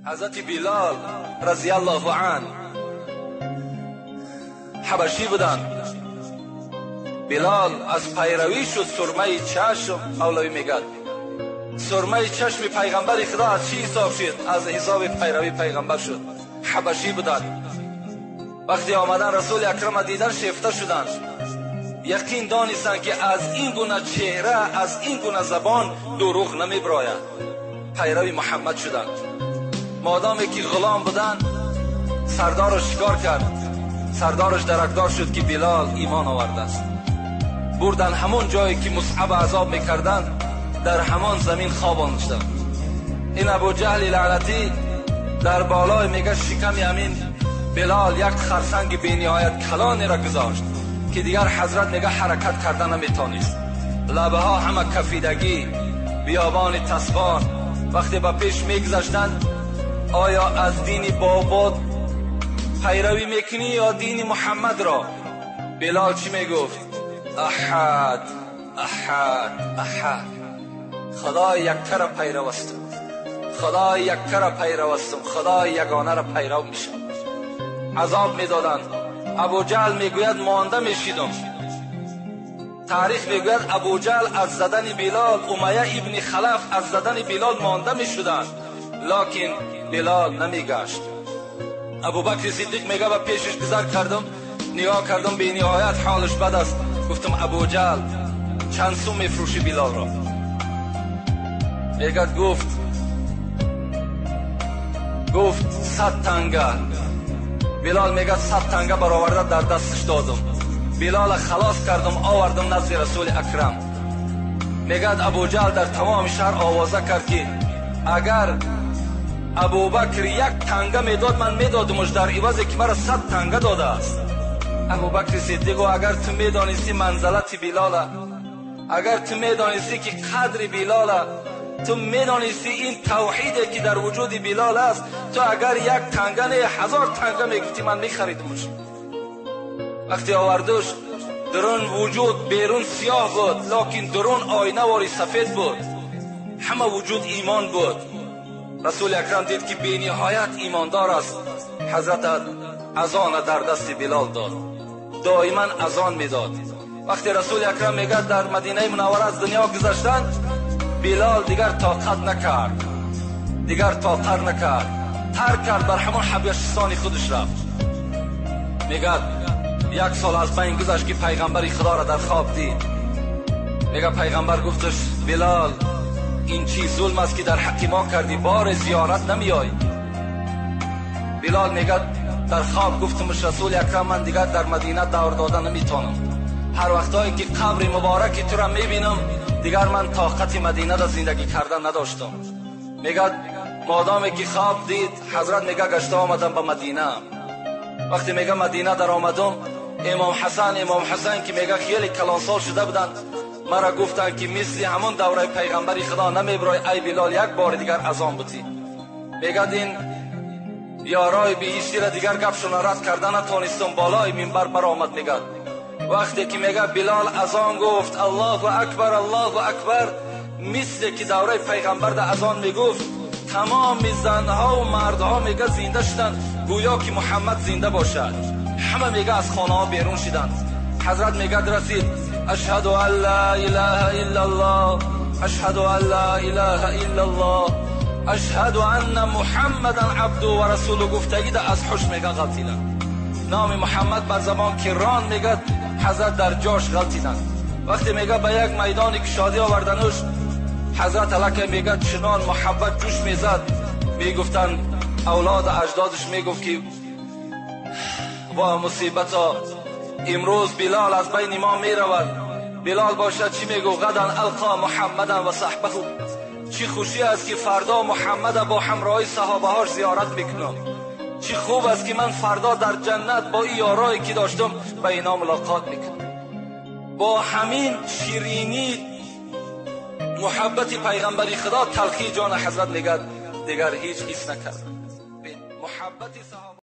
Ҳазрати Билол разияллоҳу ан ҳабашӣ буданд. Билол аз пайравӣ шуд сурмаи чашм. Мавлавӣ мегӯяд сурмаи чашми пайғамбари Худо аз чӣ ҳисоб шуд? Аз ҳисоби пайравии пайғамбар шуд. Ҳабашӣ буданд. Вақте омадан Расули Акрама дидан шефта шуданд. Яқин донистанд, ки аз ин гуна чеҳра, аз ин гуна забон дурӯғ намебирояд. Пайрави Муҳаммад шуданд. Модоме ки ғулом буданд, сардараш шикор кард. Сардараш даракдор шуд, ки Билол имон овардааст. Бурдан ҳамон ҷое ки Мусъаб азоб мекарданд, дар ҳамон замин хобонданд. Ин Абу Ҷаҳли лаънатӣ дар болои мега шиками ҳамин Билол як харсанги бениҳоят калонеро гузошт, ки дигар ҳазрат мега ҳаракат карда наметонист. Лабаҳо ҳама кафидагӣ, биёбони тасбон. Вақте ба пеш мегузаштанд, оё аз дини бобод пайравӣ мекунӣ ё дини Муҳаммадро? Билол чӣ мегуфт? Аҳад, аҳад, аҳад. Худои яккара пайравастам, Худои яккара пайравастам, Худои ягонаро пайрав мешавам. Азоб медоданд. Абуҷаҳл мегӯяд монда мешидам. Таърих мегӯяд Абуҷаҳл аз задани Билол, Умайя ибни Халаф аз задани Билол монда мешуданд, локин Билол намегашт. Абубакри Сиддиқ мега ба пешаш гузар кардам, нигоҳ кардам, бениҳоят ҳолаш бад аст. Гуфтам Абуҷаҳл, чанд сум мефурӯшӣ Билолро? Мегӯяд гуфт 100 танга. Билол мегӯяд 100 танга бароварда дар дасташ додам. Билола халос кардам, овардам назди Расули Акрам. Мегӯяд Абуҷаҳл дар тамоми шаҳр овоза кард, ки агар Абубакр як танга медод, ман медодамаш дар ивазе ки маро 100 танга додааст. Абубакри Сиддиқ, агар ту медонисти манзалати Билола, агар ту медонисти ки қадри Билола, ту медонисти ин тавҳиде ки дар вуҷуди Билол аст, ту агар як танга не, 1000 танга мегуфтӣ, ман мехаридамаш. Вақте овардуш, дарун вуҷуд берун сиёҳ буд, локин дарун оинавори сафед буд. Ҳама вуҷуд имон буд. Расули Акрам дид, ки бениҳоят имондор аст. Ҳазрат азона дар дасти Билол дод. Доиман азон медод. Вақте Расули Акрам мегӯяд дар Мадинаи Мунаввара аз дунё гузаштанд, Билол дигар тоқат накард, дигар тоқат накард, тарк кард, бар ҳамон ҳабашистони худаш рафт. Мегӯяд як сол аз байн гузашт, ки пайғамбари Худоро дар хоб дид. Мегӯяд пайғамбар гуфташ Билол, ин чӣ зулм аст, ки дар ҳаққи мо кардӣ, бори зиёрат намеоӣ. Билол мегӯяд дар хоб гуфтамаш Расули Акрам, ман дигар дар Мадина давр дода наметавонам. Ҳар вақтое ки қабри мубораки туро мебинам, дигар ман тоқати Мадинада зиндагӣ кардан надоштам. Мегӯяд модоме ки хоб дид, ҳазрат мега гашта омадам ба Мадина. Вақте мега Мадина даромадам, Имом Ҳасан, Имом Ҳасан ки мега хеле калонсол шуда буданд, маро гуфтанд, ки мисли ҳамон давраи пайғамбари Худо намебирой, ай Билол, як бори дигар азон бутӣ. Мегӯяд ин ёрои биҳиштиро дигар гапшона рад карда натонистам, болои минбар баромад. Мегӯяд вақте ки мега Билол азон гуфт, Аллоҳу акбар, Аллоҳу акбар, мисле ки давраи пайғамбарда азон мегуфт, тамоми занҳову мардҳо мега зинда шуданд, гӯё ки Муҳаммад зинда бошад. Ҳама мега аз хонаҳо берун шуданд. Ҳазрат мегӯяд расид, ашҳаду ан ла илаҳа иллаллоҳ, ашҳаду ан ла илаҳа иллаллоҳ, ашҳаду анна муҳаммадан абду ва расулу гуфтагида аз ҳуш мега ғалтиданд. Номи Муҳаммад бар забон ки рон, мегӯяд ҳазрат дар ҷош ғалтиданд. Вақте мега ба як майдони кушодӣ овардануш, ҳазрат аллакай мегӯяд чунон муҳаббат ҷӯш мезад. Мегуфтанд авлоду аҷдодаш мегуфт, ки во мусибато, имрӯз Билол аз байни мо меравад. Билол бошад чӣ мегуфт? Ғадан алқо муҳаммадан ва саҳбаҳу. Чӣ хушӣ аст, ки фардо Муҳаммада бо ҳамроҳи саҳобаҳош зиёрат мекунам. Чӣ хуб аст, ки ман фардо дар ҷаннат бо ин ёрое ки доштам ба ино мулоқот мекунам. Бо ҳамин ширинӣ муҳаббати пайғамбари Худо талхии ҷони ҳазрат мегӯяд дигар ҳеҷ ҳис накардам. Муҳаббати саҳоба.